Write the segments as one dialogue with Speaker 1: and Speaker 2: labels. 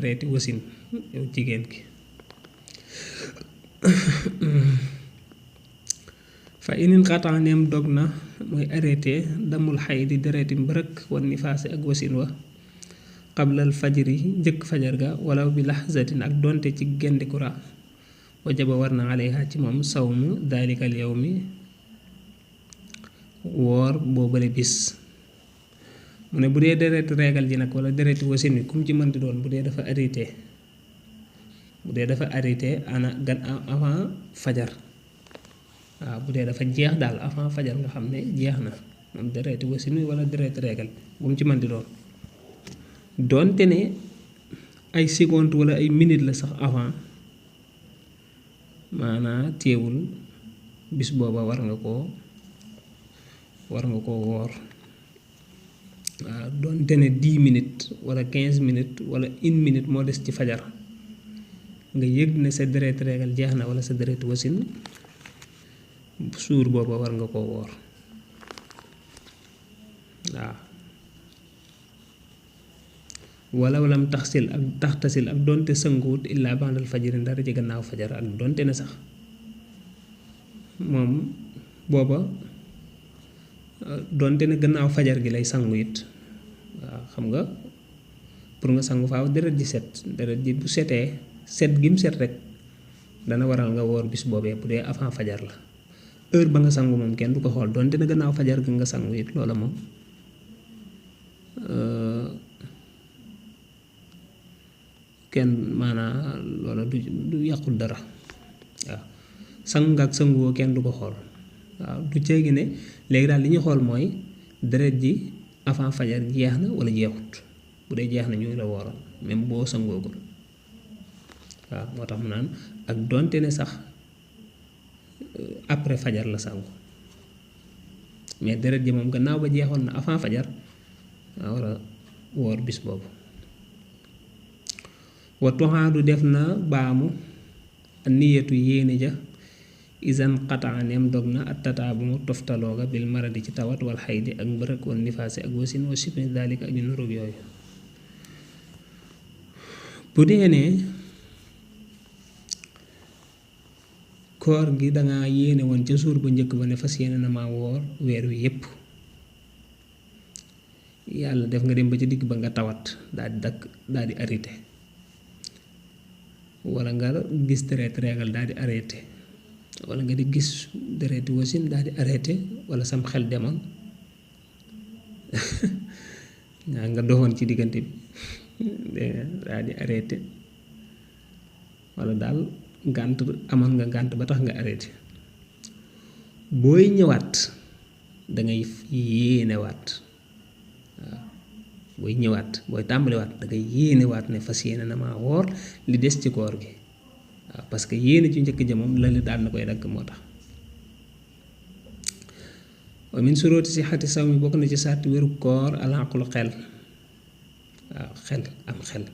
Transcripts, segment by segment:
Speaker 1: dereeti wasin yow jigéen ki fa inin xataa neem dog na mooy arrêté damul xay di dereeti mbërëk wan nifaasi ak wasin wa qablal fajri njëkk fajar ga wala bi laxzatin ak donte ci gendikura wajaba war na alayha ci moom sawmu dalikal yawmi woor boobale bis mu ne bu dee dereeti reegal ji nag wala dereeti wasin wi kum ci mënti doon bu dee dafa arrêté ana gan avant fajar waaw bu dee dafa jeex daal avant fajar nga xam ne jeex na moom dereeti wasin wi wala dereeti reegal bu mu ci mënti doon doonte ne ay seconde wala ay minute la sax avant maanaa téewul bis booba war nga koo woor waaw doonte ne 10 minutes wala 15 minutes wala 1 minute moo des ci fajar nga yëg ne sa deret reegal jeex na wala sa deret wasin suur booba war nga koo woor waaw wala walam taxsil ak donte sanguwut illaa bandal fajiri dara ci gannaaw fajar ak donte ne sax moom booba donte ne gannaaw fajar gi lay sangu it waaw xam nga pour nga sangu faaw deret ji bu setee set gi mu set rek dana waral nga woor bis boobee bu dee avant fajar la heure ba nga sangu moom kenn du ko xool donte ne gannaaw fajar gi nga sangu it loola moom kenn maanaa loola du yàqul dara waaw sangu nga ak sanguwoo kenn du ko xool waaw du ceegi ne léegi daal li ñuy xool mooy deret ji avant fajar jeex na wala jeexut bu dee jeex na ñu la wooral même boo sangoogul waaw moo tax mu naan ak donte ne sax après fajar la sangu mais deret ji moom gannaaw ba jeexoon na avant fajar waa war a woor bis boobu wa tuxaadu def na baamu niyatu yéene ja isan xataaneem dog na at tataabu mu toftalooga bil maradi ci tawat wal xaydi ak mbërëk wal nifaasi ak wasin wa sibni daalika ak yu nuróog yooyu bu dee ne koor gi danga yéene woon ca suur ba njëkk ba ne fas yéene na maa woor weer wi yépp yàlla def nga dem ba ca digg ba nga tawat daal di dakk daal di arrêté wala nga gis deret reegal daal di arrêté wala nga di gis dereti wasin daal di arrêté wala sam xel demoon nga doxoon ci diggante bi daal di arrêté wala daal ngànt amoon nga ngànt ba tax nga arrêté booy ñëwaat dangay yéenewaat waaw booy ñëwaat booy tàmbaliwaat dangay yéenewaat ne fas yéene na maa woor li des ci koor gi waaw parce que yéene ci njëkk ja moom la li daal na koy dagg moo tax wa min suróoti si xati saw mi bokk na ci sàrti wéru koor alaqulu xel waaw xel am xel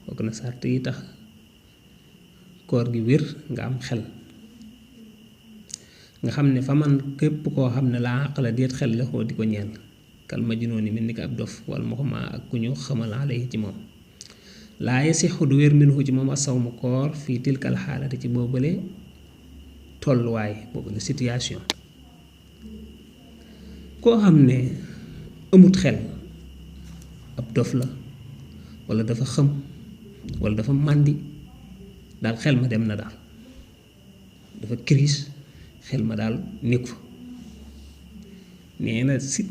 Speaker 1: bokk na sàrt yi tax koor gi wér nga am xel nga xam ne fa man képp koo xam ne laa àq la déet xel la xoo di ko ñeel kal majnuuni mel ni ko ab dof wala ma ko maa ak ku ñu xamal alayhi ci moom laa yasixu du wér minhu ci moom asawmu koor fii tilkal xaalati ci boobale tolluwaay boobale situation koo xam ne amut xel ab dof la wala dafa xëm wala dafa màndi daal xel ma dem na daal dafa crise xel ma daal nekku fa nee na si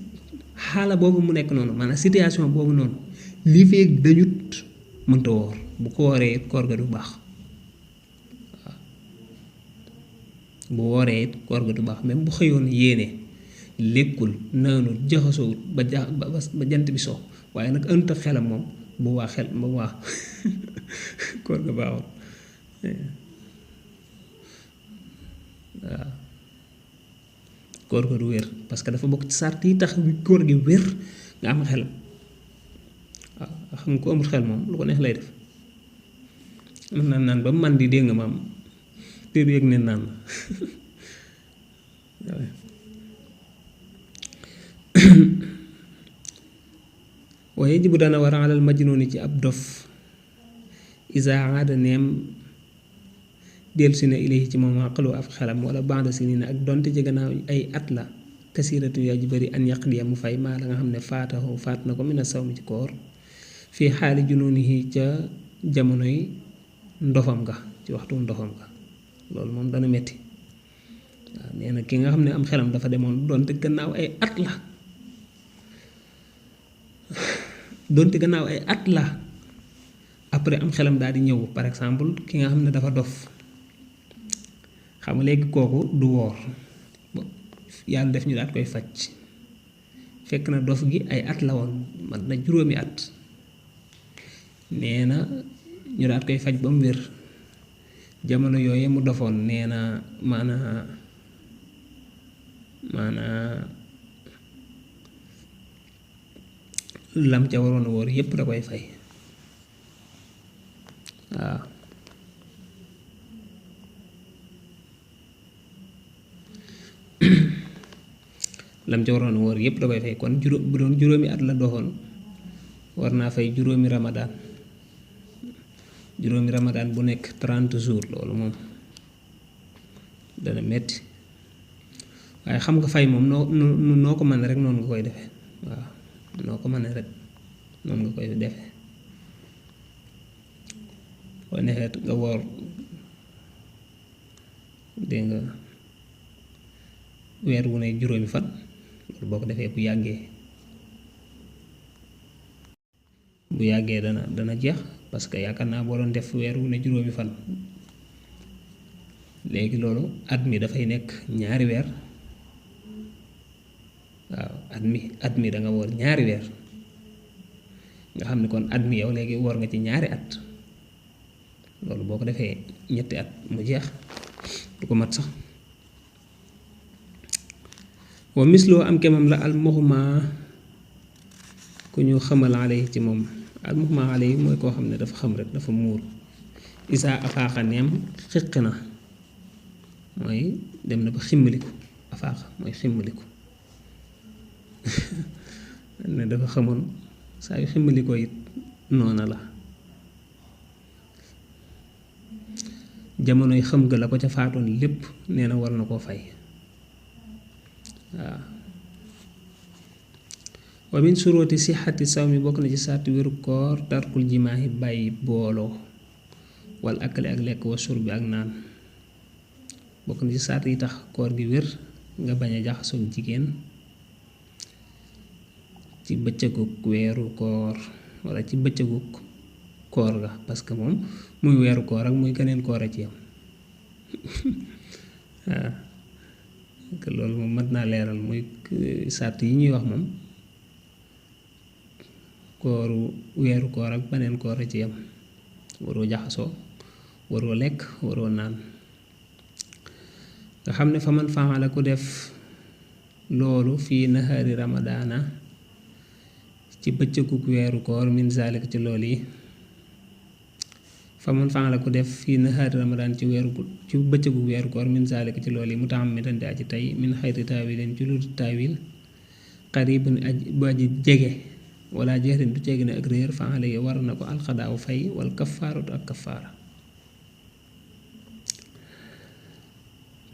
Speaker 1: xaala boobu mu nekk noonu maanaam situation boobu noonu li feeg dañut mënta woor bu ko wooree koor ga du baax waaw bu wooree koor ga du baax même bu xëyoon yéene lekkul naanul jaxasoowut ba jant bi so waaye nag ënta xelam moom bu waa xel bu waa koor ga baaxul waaw koor ga du wér parce que dafa bokk ci sart yi tax koor gi wér nga am xel waaw xam nga ko amul xel moom lu ko neex lay def mën naa naan ba man di dégg nga maam te du yëg ne naan waaye jibu dana war a alal majnuuni ci ab dof isa aada neem dellusi na ilayhi ci moom aqalu af xelam wala ba'da sinina ak donte ci gannaaw ay at la kasiratu yaa ji bëri an yaqdiya mu fay maa la nga xam ne faat na ko mina sawmi ci koor fii xaali jununihi ca jamonoy ndofam ga ci waxtu ndofam ga loolu moom dana metti waaw nee na ki nga xam ne am xelam dafa demoon donte gannaaw ay at la donte gannaaw ay at la après am xelam daal di ñëw par exemple ki nga xam ne dafa dof xam nga léegi kooku du woor yàlla def ñu daat koy faj fekk na dof gi ay at la woon mat na juróomi at nee na ñu daat koy faj ba mu wér jamono yooye mu dofoon nee na maanaa lam ca waroon a wóor yépp da koy fay waaw lam ca waroon a wóor yépp da koy fay kon bu doon juróomi at la doxoon war naa fay juróomi ramadaan bu nekk 30 jours loolu moom dana metti waaye xam nga fay moom noo ko mën rek noonu nga koy defee waaw noo ko mën rek noonu nga koy defee boo neexee nga woor dégg nga weer wu ne juróomi fan loolu boo ko defee bu yàggee dana jeex parce que yaakaar naa boo doon def weer wu ne juróomi fan léegi loolu at mi dafay nekk ñaari weer waaw at mi da nga woor ñaari weer nga xam ne kon at mi yow léegi woor nga ci ñaari at loolu boo ko defee ñetti at mu jeex du ko mat sax wa misloo am kemam la al muxma ku ñu xamal alayhi ci moom al muxma alayhi mooy koo xam ne dafa xam rek dafa muur isaa afaaxa neem xiqi na mooy dem na ba ximmaliku afaaxa mooy ximmaliku ne dafa xamoon saa yu ximmalikoo it noona la jamonoy xam ga la ko ca faatoon lépp nee na war na koo fay waaw wa min suróoti sixati sawmi bokk na ci sarti wéru koor tarkul jimaahi bàyyi booloo wal akali ak lekk wa sur bi ak naan bokk na ci sart yi tax koor gi wér nga bañ a jaxasoog jigéen ci bëccëgug weeru koor wala ci bëccëgug koor ga parce que moom muy weeru koor ak muy keneen koor a ci yam waaw que loolu moom mat naa leeral muy sart yi ñuy wax moom kooru weeru koor ak beneen koor a ci yam waroo jaxasoo waroo lekk waroo naan nga xam ne fa man faala ku def loolu fii nahaari ramadaana ci bëccëgug weeru koor min zalik ci loolu yi fa man faala ku def fii nahaari ramadaan ci bëccëgug weeru koor min zalik ci loolu yi mu taxam mi dandi aji tey min xayri taawilin ci lu taawil qaribun bu aji jege wala jeexrin du ceegi ne ak réer faala yi war na ko alxadaaw fay wal kafaaratu ak kafaara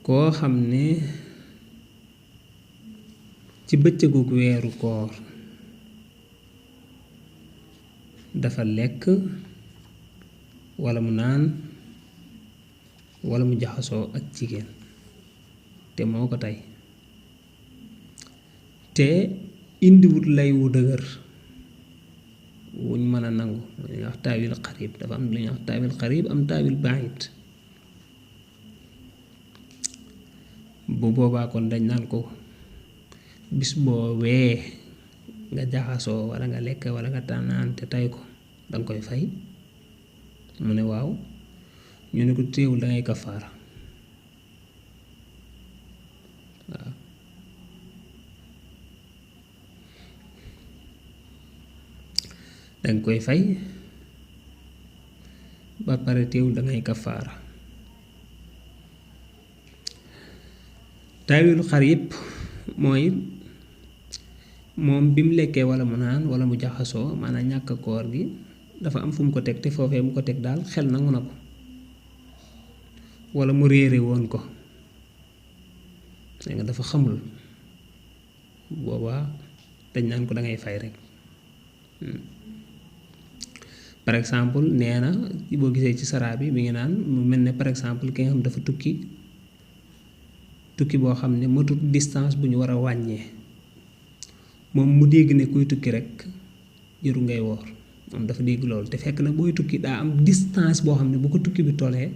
Speaker 1: koo xam ne ci bëccëgug weeru koor dafa lekk wala mu naan wala mu jaxasoo ak jigéen te moo ko tey te indiwut lay wu dëgër wuñ mën a nangu lu ñuy wax taawil xarib dafa am lu ñuy wax taawil xarib am taawil baayit bu boobaa kon dañ naan ko bis boobee nga jaxasoo wala nga lekk wala nga tànnaan te tay ko danga koy fay mu ne waaw ñu ne ko téewul dangay kafaara waaw danga koy fay ba pare téewul dangay kafaara taawilu xar yépp mooy moom bi mu lekkee wala mu naan wala mu jaxasoo maanaam ñàkk koor gi dafa am fu mu ko teg te foofee mu ko teg daal xel nangu na ko wala mu réere woon ko nga dafa xamul boobaa dañ naan ko da ngay fay rek par exemple nee na boo gisee ci saraa bi mi ngi naan mu mel ne par exemple ki nga xam dafa tukki boo xam ne matut distance bu ñu war a wàññee moom mu dégg ne kuy tukki rek jëru ngay woor moom dafa dégg loolu te fekk na booy tukki daa am distance boo xam ne bu ko tukki bi tollee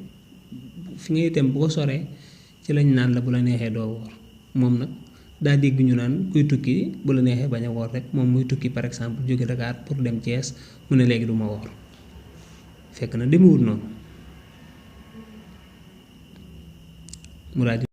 Speaker 1: fi ngay dem bu ko soree ci lañ naan la bu la neexee doo woor moom nag daa dégg ñu naan kuy tukki bu la neexee bañ a woor rek moom muy tukki par exemple jóge Dakar pour dem Thiès mu ne léegi du ma woor fekk na demewul noonu mu daal di